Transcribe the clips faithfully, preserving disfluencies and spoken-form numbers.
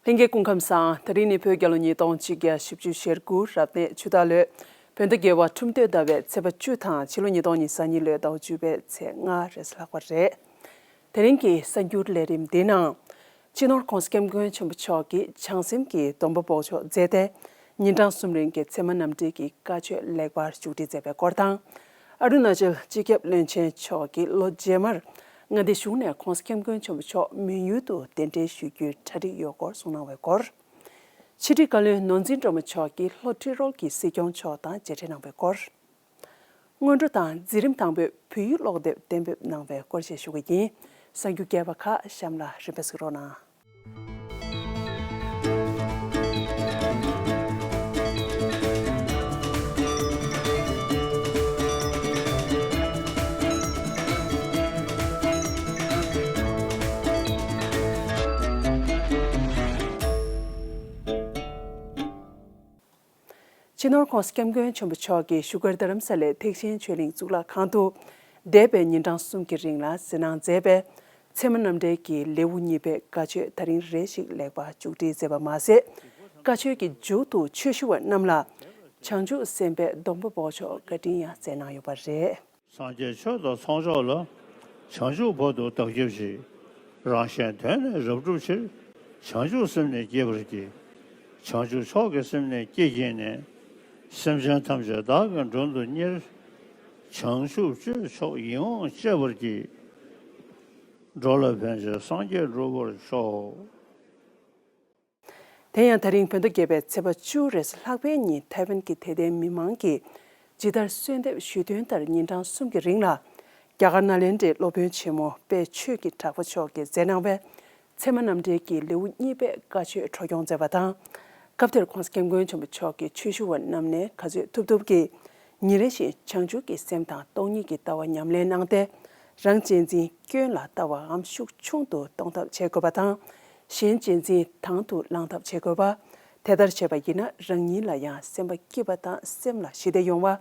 ལྷན་རྒྱས་སྐུ་ཁམས་བཟང་། དེ་རིང་ནི་བོད་རྒྱལ་ལོ་ཉིས་སྟོང་ཆིག་བརྒྱ་བཞི་བཅུ་ཞེ་དགུ་རབ་གནས་ཆུ་སྟག་ལོའི་བོད་ཟླ་བརྒྱད་པ་ཁྲུམས་སྟོད་ཟླ་བའི་ཚེས་པ་བཅུ་དང་ཕྱི་ལོ་ཉིས་སྟོང་ཉི་ཤུ་རྩ་གཉིས་ལོའི་ཟླ་བ་བཅུ་པའི་ཚེས་ལྔ་རེས་ལྷག་པ་རེད། དེ་རིང་གི་གསར་འགྱུར་ལས་རིམ་འདིའི་ནང་། སྤྱི་ནོར་༧གོང་ས་༧སྐྱབས་མགོན་ཆེན་པོ་མཆོག་གིས་བྱང་སེམས་ཀྱི་སྡོམ་པ་འབོགས་ཆོག་མཛད་དེ། ཉིན་གྲངས་གསུམ་རིང་གི་ཚད་མ་རྣམ་འགྲེལ་གྱི་བཀའ་ཆོས་ལེགས་པར་མཇུག་སྒྲིལ་མཛད་པའི་སྐོར་དང་། ཨ་རུ་ན་ཅལ་སྤྱི་ཁྱབ་བློན་ཆེན་མཆོག་གིས་ལོ་རྗེས་མར་མངའ་སྡེ་གཞུང་ནས་༧གོང་ས་༧སྐྱབས་མགོན་ཆེན་པོ་མཆོག་མོན་ཡུལ་དུ་གདན་འདྲེན་ཞུ་རྒྱུའི་གྲ་སྒྲིག་ཡོད་སྐོར་གསུངས་གནང་བའི་སྐོར། ཕྱི་དྲིལ་བཀའ་བློན་ནོར་འཛིན་སྒྲོལ་མ་མཆོག་གིས་ལྷོ་ཏི་རོལ་གྱི་སྲིད་སྐྱོང་མཆོག་དང་མཇལ་འཕྲད་གནང་བའི་སྐོར། སྔོན་འགྲོ་དང་འཛིན་རིམ་དང་པོའི་བོད་ཡིག་ཀློག་དེབ་གཏན་འབེབས་གནང་བའི་སྐོར་བཅས་ཞུ་གི་ཡིན། གསར་འགྱུར་རྒྱས་པ་ཁག་གཤམ་ལ་རིམ་པས་གཟིགས་རོགས་གནང་། སྤྱི་ནོར་༧གོང་ས་༧སྐྱབས་མགོན་ཆེན་པོ་མཆོག་གིས་བཞུགས་སྒར་རྡ་རམ་ས་ལའི་ཐེག་ཆེན་ཆོས་གླིང་གཙུག་ལག་ཁང་དུ། འདས་པའི་ཉིན་གྲངས་གསུམ་གྱི་རིང་ལ་གཟིགས་གནང་མཛད་པའི་ཚད་མ་རྣམ་འགྲེལ་གྱི་ལེའུ་གཉིས་པའི་བཀའ་ཆོས་ད་རིང་རེ་ཞིག་ལེགས་པར་མཇུག་སྒྲིལ་མཛད་པ་མ་ཟད། བཀའ་ཆོས་ཀྱི་མཇུག་ཏུ་ཆོས་ཞུ་བ་རྣམས་ལ་བྱང་ཆུབ་སེམས་དཔའི་སྡོམ་པ་འབོགས་ཆོག་བཀའ་དྲིན་ཡང་སྩལ་གནང་ཡོད་པ་རེད། སངས་རྒྱས་ཆོས་དང་ཚོགས་མཆོག་ལ། བྱང་ཆུབ་བར་དུ་བདག་སྐྱབས་མཆི། རང་གཞན་དོན་ནི་རབ་བསྒྲུབ་ཕྱིར། བྱང་ཆུབ་སེམས་ནི་བསྐྱེད་པར་བགྱི། བྱང་ཆུབ་མཆོག་གི་སེམས་ནི་བསྐྱེད་བགྱིས་ནས། སེམས་ཅན་ཐམས་ཅད་བདག་གིས་མགྲོན་དུ་གཉེར། བྱང་ཆུབ་སྤྱོད་མཆོག་ཡིད་འོང་སྤྱད་པར་བགྱི། འགྲོ་ལ་ཕན་ཕྱིར་སངས་རྒྱས་འགྲུབ་པར་ཤོག། དེ་ཡང་ད་རིང་བོད་ཟླ་བརྒྱད་པའི་ཚེས་པ་བཅུ་རེས་ལྷག་པའི་ཉིན་ཐའེ་ཝན་གྱི་དད་ལྡན་མི་མང་གིས་ཇི་ལྟར་གསོལ་འདེབས་ཞུས་དོན་ལྟར་ཉིན་གྲངས་གསུམ་གྱི་རིང་ལ་རྒྱ་གར་ནཱ་ལེནྡྲའི་སློབ་དཔོན་ཆེན་མོ་དཔལ་ཆོས་ཀྱི་གྲགས་པ་མཆོག་གིས་མཛད་གནང་བའི་ཚད་མ་རྣམ་འགྲེལ་གྱི་ལེའུ་གཉིས་པའི་བཀའ་ཆོས་འཕྲོ་སྐྱོང་མཛད་པ་དང་། སྐབས་དེར་༧གོང་ས་༧སྐྱབས་མགོན་ཆེན་པོ་མཆོག་གིས་ཆོས་ཞུ་བ་རྣམས་ནས་ག་ཚོད་ཐུབ་ཐུབ་ཀྱིས་ཉིན་རེ་བཞིན་བྱང་ཆུབ་ཀྱི་སེམས་དང་སྟོང་ཉིད་ཀྱི་ལྟ་བ་ཉམས་ལེན་གནང་སྟེ། རང་གཅེས་འཛིན་སྐྱོན་ལ་ལྟ་བའམ་ཤུགས་ཆུང་དུ་གཏོང་ཐབས་བྱེད་དགོས་པ་དང་། གཞན་གཅེས་འཛིན་དང་དུ་བླང་ཐབས་བྱེད་དགོས་པ། དེ་ལྟར་བྱས་པ་ཡིན་ན་རང་ཉིད་ལ་ཡང་སེམས་པ་སྐྱིད་པ་དང་སེམས་ལ་ཞི་བདེ་ཡོང་བ།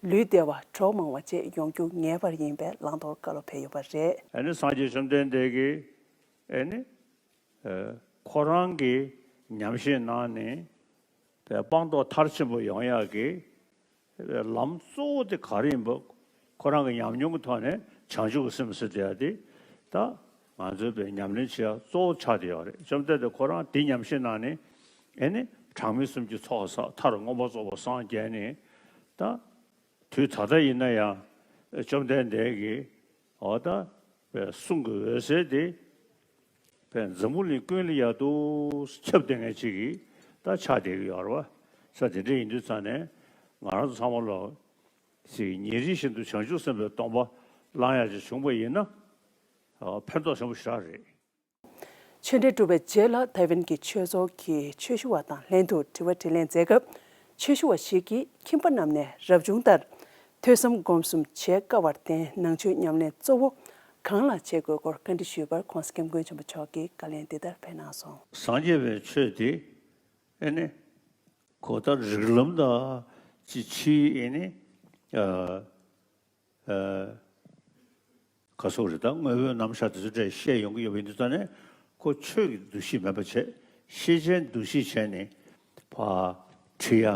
ལུས་བདེ་བ་གྲོགས་མང་བ་བཅས་ཡོང་རྒྱུ་ངེས་པར་ཡིན་པའི་བླང་དོར་བཀའ་སློབ་ཕེབས་ཡོད་པ་རེད། ཨ་ནི་སངས་རྒྱས་བཅོམ་ལྡན་འདས་ཀྱིས་ཨ་ནི་ཨ་ཁོ་རང་གི་ཉམས་བཞེས་གནང་ནས་སྤངས་རྟོགས་མཐར་ཕྱིན་པ་ཡོང་ཡག་གི་ལམ་གཙོ་བོ་དེ་ག་རེ་ཡིན་པ། ཁོ་རང་གི་ཉམས་མྱོང་གི་ཐོག་ནས་བྱང་ཆུབ་ཀྱི་སེམས་ཟེར་བསྡད་ཡ་དེ་ད་ང་ཚོའི་པའི་ཉམས་ལེན་བྱེད་ཡ་གཙོ་བོ་ཆགས་བསྡད་ཡོད་རེད། བཅོམ་ལྡན་འདས་ཁོ་རང་དེ་ཉམས་བཞེས་གནང་ནས་ཨེ་ནི་གྲངས་མེད་གསུམ་གྱི་ཚོགས་བསགས། མཐར་མངོན་པར་རྫོགས་པར་སངས་རྒྱས་ནས་ད་དུས་ད་ལྟ་ཡིན་ན་ཡང་བཅོམ་ལྡན་འདས་ཀྱིས་འོ་ད་པའི་གསུང་གི་འོད་ཟེར་དེ་པའི་འཛམ་བུ་གླིང་ཀུན་ལ་ཡག་ཏུ་ཁྱབ་བསྡད་མཁན་ཅིག་གིས་ད་ཆགས་བསྡད་ཀྱི་ཡོད་རེད་བ། ས་དེ་འདྲ་ཡིན་དུས་ཙང་ནས་ང་རང་ཚོ་ཚང་མ་ལོ་ཞིག་ཉིན་རེ་བཞིན་དུ་བྱང་ཆུབ་སེམས་དཔའི་སྡོམ་པ་བླང་ཡག་ཅིག་བྱུང་པ་ཡིན་ན་ཕན་ཐོགས་ཆེན་པོ་ཞེ་དྲག་རེད། ཆོས་འབྲེལ་གྲུབ་པའི་རྗེས་ལ་ཐའེ་ཝན་གྱི་ཆོས་ཚོགས་ཀྱི་ཆོས་ཞུ་བ་དང་ལྷན་དུ་དྲི་བ་དྲིས་ལན་མཛད་སྐབས། ཆོས་ཞུ་བ་ཞིག་གིས་ཁྱིམ་པ་རྣམས་ནས་རབ་བྱུང་ལྟར་ཐོས་བསམ་སྒོམ་གསུམ་བྱེད་དཀའ་བར་བརྟེན་ནང་ཆོས་ཉམས་ལེན་གཙོ་བོ་གང་ལ་བྱེད་དགོས་སྐོར་བཀའ་འདྲི་ཞུས་པར་༧གོང་ས་༧སྐྱབས་མགོན་ཆེན་པོ་མཆོག་གིས་བཀའ་ལན་འདི་ལྟར་ཕེབས་གནང་སོང་། སངས་རྒྱས་པའི་ཆོས་དེ་ཨེ་ནི་གོ་ལྟར་རིགས་ལམ་དང་ཅི་ཕྱིའི་ཨེ་ནི་ཨ། ཨ། ག་སོགས་རེད། ད་དངོས་པོའི་རྣམ་གཞག་དེ་ཚོ་འདྲ་བཤད་ཡོང་གི་ཡོད་པ་ཡིན་དུས་ཙང་ནས་ཁོ་ཆོས་ཀྱི་འདུ་ཤེས་མེད་པ་བྱས། ཤེས་བྱའི་འདུ་ཤེས་བྱས་ནས་ཕར་ཁྲིད་ཡ་ཨ་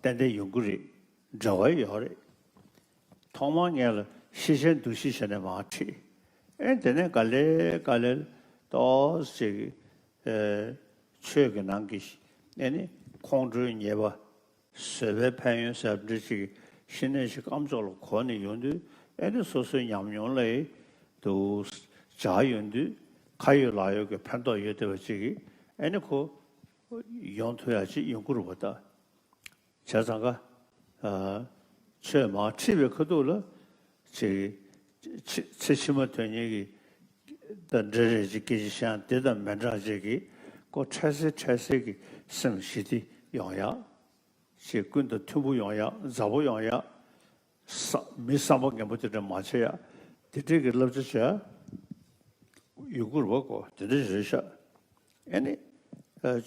ཏན་ཏན་ཡོང་གི་རེད། འབྲེལ་བ་ཡོད་རེད། ཐོག་མར་ངེད་ལ་ཤེས་བྱའི་འདུ་ཤེས་བྱས་ནས་མར་ཁྲིད། ཨེ་དེ་ནས་ག་ལེ་ག་ལེ་ཏོག་ཙམ་ཅིག་ཨེ་ཆོས་ཀྱི་ནང་གི་ཨེ་ནི་ཁོང་ཁྲོའི་ཉེས་པ། བཟོད་པའི་ཕན་ཡོན་ཟབ་འདྲ་ཅིག་གི་བཤེས་གཉེན་ཞིག་ཨམ་ཅོག་ལ་གོ་ནས་ཡོང་དུས། ཨེ་ནི་སོ་སོའི་ཉམས་མྱོང་ལ་དུ་སྦྱར་ཡོང་དུས་ཁ་ཡོད་ལག་ཡོད་ཀྱི་ཕན་ཐོགས་ཡོད་བསྡད་པ་ཅིག་གིས་ཨེ་ནི་ཁོ་ཡོང་ཐུབ་ཡ་ཅིག་ཡོང་གི་རེད་པ། ད་བྱས་ཙང་ཀ་ཨ་ཆོས་མར་ཁྲིད་པའི་ཁ་ཐུག་ལ་ཅིག་ཚེ་ཕྱི་མ་དོན་གཉེར་གྱི་ད་འདྲ་རེད་ཅིག་སྐད་ཆ་བཤད་ན་དེ་དང་མི་འདྲ་ཅིག་གིས་ཁོ་འཕྲལ་སེལ་འཕྲལ་སེལ་གྱི་སེམས་ཞི་བདེ་ཡོང་ཡ། ཅིག་ཀུན་དང་མཐུན་པོ་ཡོང་ཡག་མཛའ་པོ་ཡོང་ཡག་ས་མི་བསམ་པ་ངན་པ་དེ་འདྲ་མ་བྱེད་ཡག་དེ་འདྲའི་གི་བསླབ་བྱ་བྱས་ཡོང་གི་རེད་པ། ཁོ་དེ་འདྲ་ཞིག་རེད་ཤག་ཨེ་ནི་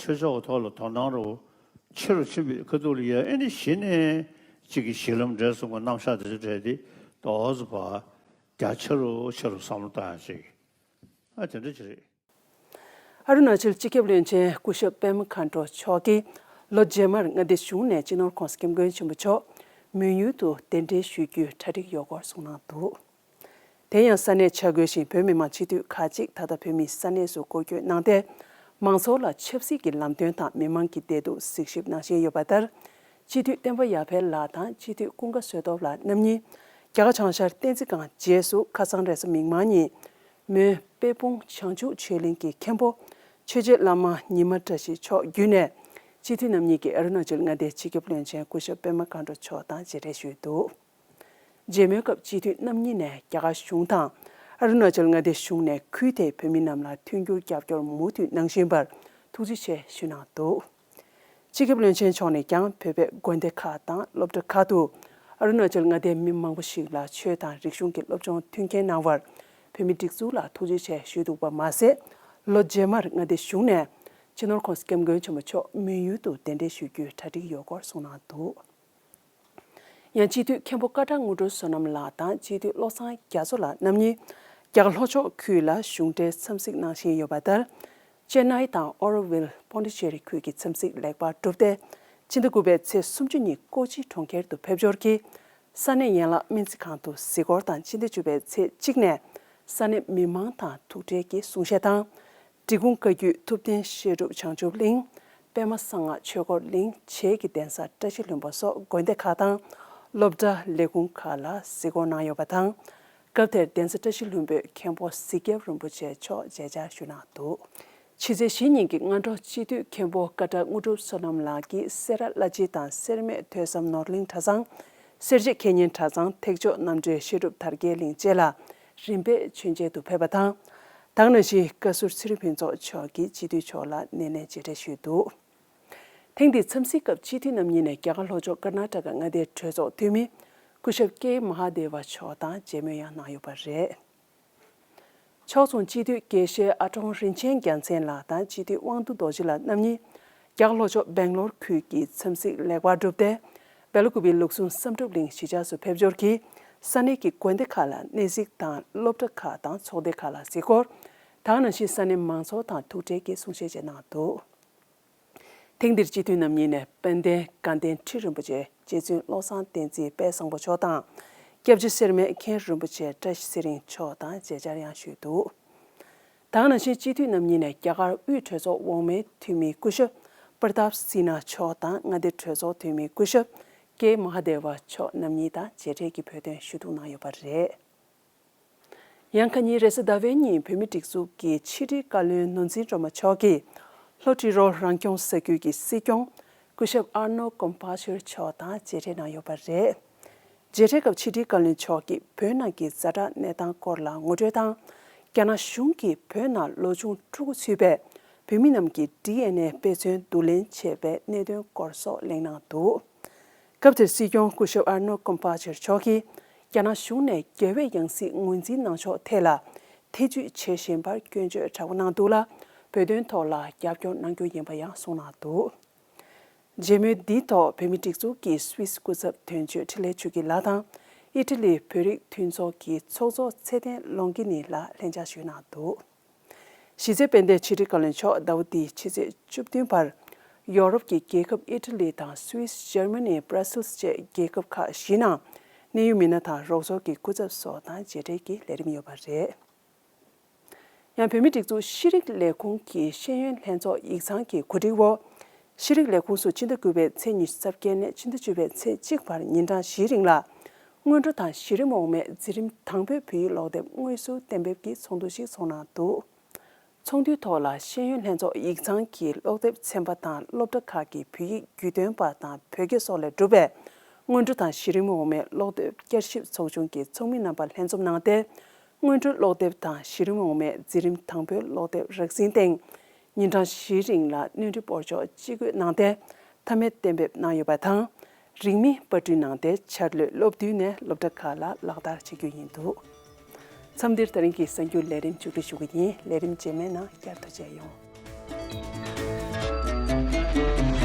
ཆོས་ཕྱོགས་ཀྱི་ཐོག་ལ་དོ་སྣང་རུ་ཆེ་རུ་ཕྱིན་པའི་ཁ་ཐུག་ལ་ཡ་ཨེ་ནི་གཞི་ནས་གཅིག་གི་གཞི་ལམ་འབྲས་གསུམ་གྱི་རྣམ་གཞག་དེ་ཚོ་འདྲ་དེ་ཏོག་ཙམ་ཕར་རྒྱ་ཆེ་རུ་ཆེ་རུ་བསམ་བློ་བཏང་ཡག་ཅིག་ཨ་དེ་འདྲ་ཅིག་རེད། ཨ་རུ་ན་ཅལ་སྤྱི་ཁྱབ་བློན་ཆེན་སྐུ་ཞབས་པད་མ་མཁའ་འགྲོ་མཆོག་གིས་ལོ་རྗེས་མར་མངའ་སྡེ་གཞུང་ནས་སྤྱི་ནོར་༸གོང་ས་༸སྐྱབས་མགོན་ཆེན་པོ་མཆོག་མོན་ཡུལ་དུ་གདན་འདྲེན་ཞུ་རྒྱུའི་གྲ་སྒྲིག་ཡོད་སྐོར་གསུངས་གནང་འདུག། དེ་ཡང་ས་གནས་ཆ་བགོས་ཤིང་བོད་མི་མང་སྤྱི་འཐུས་ཁག་ཅིག་ད་ལྟ་བོད་མིའི་ས་གནས་སུ་སྐོར་སྐྱོད་གནང་སྟེ། མང་ཚོགས་ལ་ཆབ་སྲིད་ཀྱི་ལམ་སྟོན་དང་མི་མང་གི་བདེ་སྡུག་གཟིགས་ཞིབ་གནང་བཞིན་ཡོད་པ་ལྟར། སྤྱི་འཐུས་བསྟན་པ་ཡར་འཕེལ་ལགས་དང་སྤྱི་འཐུས་ཀུན་དགའ་བསོད་སྟོབས་ལགས་རྣམ་གཉིས་རྒྱ་གར་བྱང་ཤར་བསྟན་འཛིན་སྒང་བཅས་སུ་ཁ་སང་རེས་གཟའ་མིག་དམར་ཉིན་མོན་དཔལ་སྤུངས་བྱང་ཆུབ་ཆོས་གླིང་གི་མཁན་པོ་ཆོས་རྗེ་བླ་མ་ཉི་མ་བཀྲ་ཤིས་མཆོག་བརྒྱུད་ནས་སྤྱི་འཐུས་རྣམ་གཉིས་ཀྱིས་ཨ་རུ་ན་ཅལ་མངའ་སྡེའི་སྤྱི་ཁྱབ་བློན་ཆེན་སྐུ་ཞབས་པད་མ་མཁའ་འགྲོ་མཆོག་དང་མཇལ་འཕྲད་ཞུས་འདུག། མཇལ་མོལ་སྐབས་སྤྱི་འཐུས་རྣམ་གཉིས་ནས་རྒྱ་གར་གཞུང་དང་ཨ་རུ་ན་ཅལ་མངའ་སྡེ་གཞུང་ནས་ཁུལ་དེའི་བོད་མི་རྣམས་ལ་མཐུན་འགྱུར་རྒྱབ་སྐྱོར་མུ་མཐུད་གནང་བཞིན་པར་ཐུགས་རྗེ་ཆེ་ཞུས་གནང་འདུག། སྤྱི་ཁྱབ་བློན་ཆེན་མཆོག་ནས་ཀྱང་བོད་པའི་དགོན་སྡེ་ཁག་དང་སློབ་གྲྭ་ཁག་ཏུ་ཨ་རུ་ན་ཅལ་མངའ་སྡེའི་མི་མང་པོ་ཞིག་ལ་ཆོས་དང་རིག་གཞུང་གི་སློབ་སྦྱོང་མཐུན་རྐྱེན་གནང་བར་བོད་མི་སྒྲིག་འཛུགས་ལ་ཐུགས་རྗེ་ཆེ་ཞུས་འདུག་པ་མ་ཟད། ལོ་རྗེས་མར་མངའ་སྡེ་གཞུང་ནས་སྤྱི་ནོར་༸གོང་ས་༸སྐྱབས་མགོན་ཆེན་པོ་མཆོག་མོན་ཡུལ་དུ་གདན་འདྲེན་ཞུ་རྒྱུའི་གྲ་སྒྲིག་ཡོད་སྐོར་གསུངས་གནང་འདུག། ཡང་སྤྱི་འཐུས་མཁན་པོ་ཀ་ཊ་དངོས་གྲུབ་བསོད་ནམས་ལགས་དང་སྤྱི་འཐུས་བློ་བཟང་རྒྱ་མཚོ་ལགས་རྣམ་གཉིས་རྒྱ་གར་ལྷོ་ཕྱོགས་ཁུལ་ལ་གཞུང་འབྲེལ་འཚམས་གཟིགས་གནང་བཞིན་ཡོད་པ་ལྟར། ཅེན་ནའི་དང་ཨོ་རོ་ཝིལ་པོན་ཌི་ཅེ་རི་ཁུལ་གྱི་འཚམས་གཟིགས་ལེགས་པར་གྲུབ་སྟེ། ཕྱི་ཟླ་དགུ་པའི་ཚེས་སུམ་ཅུ་ཉིན་ཀོ་ཅི་གྲོང་ཁྱེར་དུ་ཕེབས་འབྱོར་གྱིས། ས་གནས་ཡན་ལག་སྨན་རྩིས་ཁང་དུ་གཟིགས་སྐོར་དང་སྤྱི་ཟླ་བཅུ་པའི་ཚེས་གཅིག་ནས་ས་གནས་མི་མང་དང་ཐུག་འཕྲད་ཀྱིས་གསུང་བཤད་དང་། འབྲི་གུང་བཀའ་བརྒྱུད་ཐུབ་བསྟན་བཤད་སྒྲུབ་བྱང་ཆུབ་གླིང་། པད་མ་གསང་སྔགས་ཆོས་འཁོར་གླིང་བཅས་ཀྱི་གདན་ས་བཀྲ་ཤིས་ལྷུན་པོ་སོགས་དགོན་སྡེ་ཁག་དང་སློབ་གྲྭ་ལས་ཁུངས་ཁག་ལ་གཟིགས་སྐོར་གནང་ཡོད་པ་དང་། སྐབས་དེར་གདན་ས་བཀྲ་ཤིས་ལྷུན་པོའི་མཁན་པོ་གཟིག་རྒྱབ་རིན་པོ་ཆེ་མཆོག་མཇལ་བཅར་ཞུས་གནང་འདུག། ཕྱི་ཚེས་བཞི་ཉིན་གྱི་སྔ་དྲོ་སྤྱི་འཐུས་མཁན་པོ་ཀ་ཊ་དངོས་གྲུབ་བསོད་ནམས་ལགས་ཀྱིས་སེ་ར་བླ་སྤྱིལ་དང་སེར་སྨད་ཐོས་བསམ་ནོར་གླིང་གྲྭ་ཚང་། སེར་བྱེས་མཁས་སྙན་གྲྭ་ཚང་། ཐེག་མཆོག་རྣམ་འདྲེན་བཤད་སྒྲུབ་དར་རྒྱས་གླིང་བཅས་ལ་རིམ་པས་མཆོད་མཇལ་དུ་ཕེབས་པ་དང་། ད་ག་ནང་བཞིན་བཀའ་ཟུར་ཚེ་རིང་ཕུན་ཚོགས་མཆོག་གིས་སྤྱི་འཐུས་མཆོག་ལ་སྣེ་ལེན་མཇལ་འཕྲད་ཞུས་འདུག། ཐེངས་འདིའི་འཚམས་གཟིགས་སྐབས་སྤྱི་འཐུས་རྣམ་གཉིས་ནས་རྒྱ་གར་ལྷོ་ཕྱོགས་ཀར་ནཱ་ཊ་ཀ་མངའ་སྡེའི་གྲོས་ཚོགས་འཐུས་མི་སྐུ་ཞབས་ཀེ་མ་ཧཱ་དེ་བ་མཆོག་དང་མཇལ་མོལ་ཡང་གནང་ཡོད་པ་རེད། ཕྱོགས་མཚུངས་སྤྱི་འཐུས་དགེ་བཤེས་ཨ་ཀྲོང་རིན་ཆེན་རྒྱལ་མཚན་ལགས་དང་སྤྱི་འཐུས་དབང་འདུས་རྡོ་རྗེ་ལགས་རྣམ་གཉིས་རྒྱ་གར་ལྷོ་ཕྱོགས་སྦེང་ལོར་ཁུལ་གྱི་འཚམས་གཟིགས་ལེགས་པར་གྲུབ་སྟེ། སྦེ་ལ་ཀུ་པེའི་ལུགས་ཟུང་བསམ་གྲུབ་གླིང་གཞིས་ཆགས་སུ་ཕེབས་འབྱོར་གྱིས། ས་གནས་ཀྱི་དགོན་སྡེ་ཁག་ལ་གནས་གཟིགས་དང་སློབ་གྲྭ་ཁག་དང་ཚོགས་སྡེ་ཁག་ལ་གཟིགས་སྐོར། ད་ག་ནང་བཞིན་ས་གནས་མང་ཚོགས་དང་ཐུག་འཕྲད་ཀྱིས་གསུང་བཤད་བྱས་གནང་འདུག། ཐེངས་འདིར་སྤྱི་འཐུས་རྣམ་གཉིས་ནས་དཔལ་ལྡན་དགའ་ལྡན་ཁྲི་རིན་པོ་ཆེ། རྗེ་བཙུན་བློ་བཟང་བསྟན་འཛིན་དཔལ་བཟང་པོ་མཆོག་དང་། སྐྱབས་རྗེ་སེར་སྨད་མཁན་རིན་པོ་ཆེ་བཀྲ་ཤིས་ཚེ་རིང་མཆོག་དང་མཇལ་བཅར་ཡང་ཞུས་འདུག། ད་ག་ནང་བཞིན་སྤྱི་འཐུས་རྣམ་གཉིས་ནས་རྒྱ་གར་དབུས་གྲོས་ཚོགས་འོག་མའི་འཐུས་མི་སྐུ་ཞབས་པར་ཏཱབ་སི་ནཱ་མཆོག་དང་མངའ་སྡེ་གྲོས་ཚོགས་འཐུས་མི་སྐུ་ཞབས་ཀེ་མ་ཧཱ་དེ་བ་མཆོག་རྣམ་གཉིས་དང་མཇལ་འཕྲད་ཀྱིས་བོད་དོན་ཞུ་གཏུག་གནང་ཡོད་པ་རེད། ཡང་ཁ་ཉིན་རེས་གཟའ་ཟླ་བའི་ཉིན་བོད་མིའི་སྒྲིག་འཛུགས་ཀྱི་ཕྱི་དྲིལ་བཀའ་བློན་ནོར་འཛིན་སྒྲོལ་མ་མཆོག་གིས་ལྷོ་ཏི་རོ་རང་སྐྱོང་ས་ཁུལ་གྱི་སྲིད་སྐྱོང་སྐུ་ཞབས་ཨར་ནོ་ཀོམ་པ་ཆེར་མཆོག་དང་མཇལ་འཕྲད་གནང་ཡོད་པ་རེད། མཇལ་འཕྲད་སྐབས་ཕྱི་དྲིལ་བཀའ་བློན་མཆོག་གིས་བོད་ནང་གི་ཛ་དྲག་གནས་སྟངས་སྐོར་ལ་ངོ་སྤྲོད་དང་། རྒྱ་ནག་གཞུང་གིས་བོད་ནང་ལོ་ཆུང་ཕྲུ་གུ་ཚུད་པའི་བོད་མི་རྣམས་ཀྱི་ཌི་ཨེན་ཨེ་དཔེ་མཚོན་བསྡུ་ལེན་བྱས་པའི་གནད་དོན་སྐོར་སོགས་གླེང་གནང་འདུག། སྐབས་དེར་སྲིད་སྐྱོང་སྐུ་ཞབས་ཨར་ནོ་ཀོམ་པ་ཆེར་མཆོག་གིས་རྒྱ་ནག་གཞུང་ནས་རྒྱལ་བའི་ཡང་སྲིད་ངོས་འཛིན་གནང་ཕྱོགས་ཐད་ལ་ཐེ་བྱུས་བྱེད་བཞིན་པར་སྐྱོན་བརྗོད་དྲག་པོ་གནང་འདུག་ལ། བོད་དོན་ཐོག་ལ་རྒྱབ་སྐྱོར་གནང་རྒྱུ་ཡིན་པ་ཡང་གསུངས་གནང་འདུག། མཇལ་མོལ་འདིའི་ཐོག་བོད་མིའི་སྒྲིག་འཛུགས་ཀྱི་སུད་སི་སྐུ་ཚབ་དོན་གཅོད་འཕྲིན་ལས་ཆོས་སྐྱིད་ལགས་དང་། ཨི་ཊ་ལིའི་བོད་རིགས་མཐུན་ཚོགས་ཀྱི་ཚོགས་གཙོ་ཚེ་བརྟན་ལོང་གི་ནི་ལགས་ལྷན་བཅར་ཞུས་གནང་འདུག། གཞི་རྩའི་དཔལ་ལྡན་ཕྱི་དྲིལ་བཀའ་བློན་མཆོག་ཟླ་བ་འདིའི་ཕྱི་ཚེས་བཅུ་བདུན་བར་ཡོ་རོབ་ཀྱི་རྒྱལ་ཁབ་ཨི་ཊ་ལི་དང་སུད་སི། འཇར་མ་ནི། བྷར་སེལ་སི་བཅས་རྒྱལ་ཁབ་ཁག་བཞིའི་ནང་གནད་ཡོད་མི་སྣ་དང་རོགས་ཚོགས་ཀྱི་སྐུ་ཚབ་སོགས་དང་མཇལ་འཕྲད་ཀྱི་ལས་རིམ་ཡོད་པ་རེད། ཡང་བོད་མིའི་སྒྲིག་འཛུགས་ཤེས་རིག་ལས་ཁུངས་ཀྱི་ཤེས་ཡོན་ལྷན་ཚོགས་ཡིག་ཚང་གི་གོ་སྒྲིག་འོག་ཤེས་རིག་ལས་ཁུངས་སུ་ཕྱི་ཟླ་དགུ་པའི་ཚེས་ཉི་ཤུ་རྩ་བརྒྱད་ནས་ཕྱི་ཟླ་བཅུ་པའི་ཚེས་གཅིག་བར་ཉིན་གྲངས་བཞིའི་རིང་ལ། སྔོན་འགྲོ་དང་གཞི་རིམ་འོག་མའི་འཛིན་རིམ་དང་པོའི་བོད་ཡིག་ཀློག་དེབ་དངོས་སུ་གཏན་འབེབས་ཀྱི་ཚོགས་འདུ་ཞིག་ཚོགས་གནང་འདུག། ཚོགས་འདུའི་ཐོག་ལ་ཤེས་ཡོན་ལྷན་ཚོགས་ཡིག་ཚང་གི་ཀློག་དེབ་ཚན་པ་དང་སློབ་གྲྭ་ཁག་གི་བོད་ཡིག་བརྒྱུད་སྟོན་པ་དང་བོད་དགེ་སོགས་ལས་གྲུབ་པའི་སྔོན་འགྲོ་དང་གཞི་རིམ་འོག་མའི་ཀློག་དེབ་བསྐྱར་ཞིབ་ཚོགས་ཆུང་གི་ཚོགས་མི་རྣམ་པ་ལྷན་འཛོམས་གནང་སྟེ། སྔོན་འགྲོའི་ཀློག་དེབ་དང་གཞི་རིམ་འོག་མའི་འཛིན་རིམ་དང་པོའི་ཀློག་དེབ་རགས་ཟིན་སྟེང་ཉིན་གྲངས་བཞིའི་རིང་ལ་སྣོན་འཕྲི་སྤོར་གཅོག་ཅི་དགོས་གནང་སྟེ་མཐའ་མའི་གཏན་འབེབས་གནང་ཡོད་པ་དང་། རིང་མིན་པར་སྐྲུན་གནང་སྟེ་འཆར་ལོའི་སློབ་བསྡུའི་ནས་སློབ་གྲྭ་ཁག་ལ་ལག་བསྟར་བྱེད་རྒྱུ་ཡིན་འདུག། མཚམས་འདིར་ད་རིང་གི་གསར་འགྱུར་ལས་རིམ་མཇུག་སྒྲིལ་ཞུ་གི་ཡིན། ལས་རིམ་རྗེས་མའི་ནང་བསྐྱར་དུ་མཇལ་ཡོང་།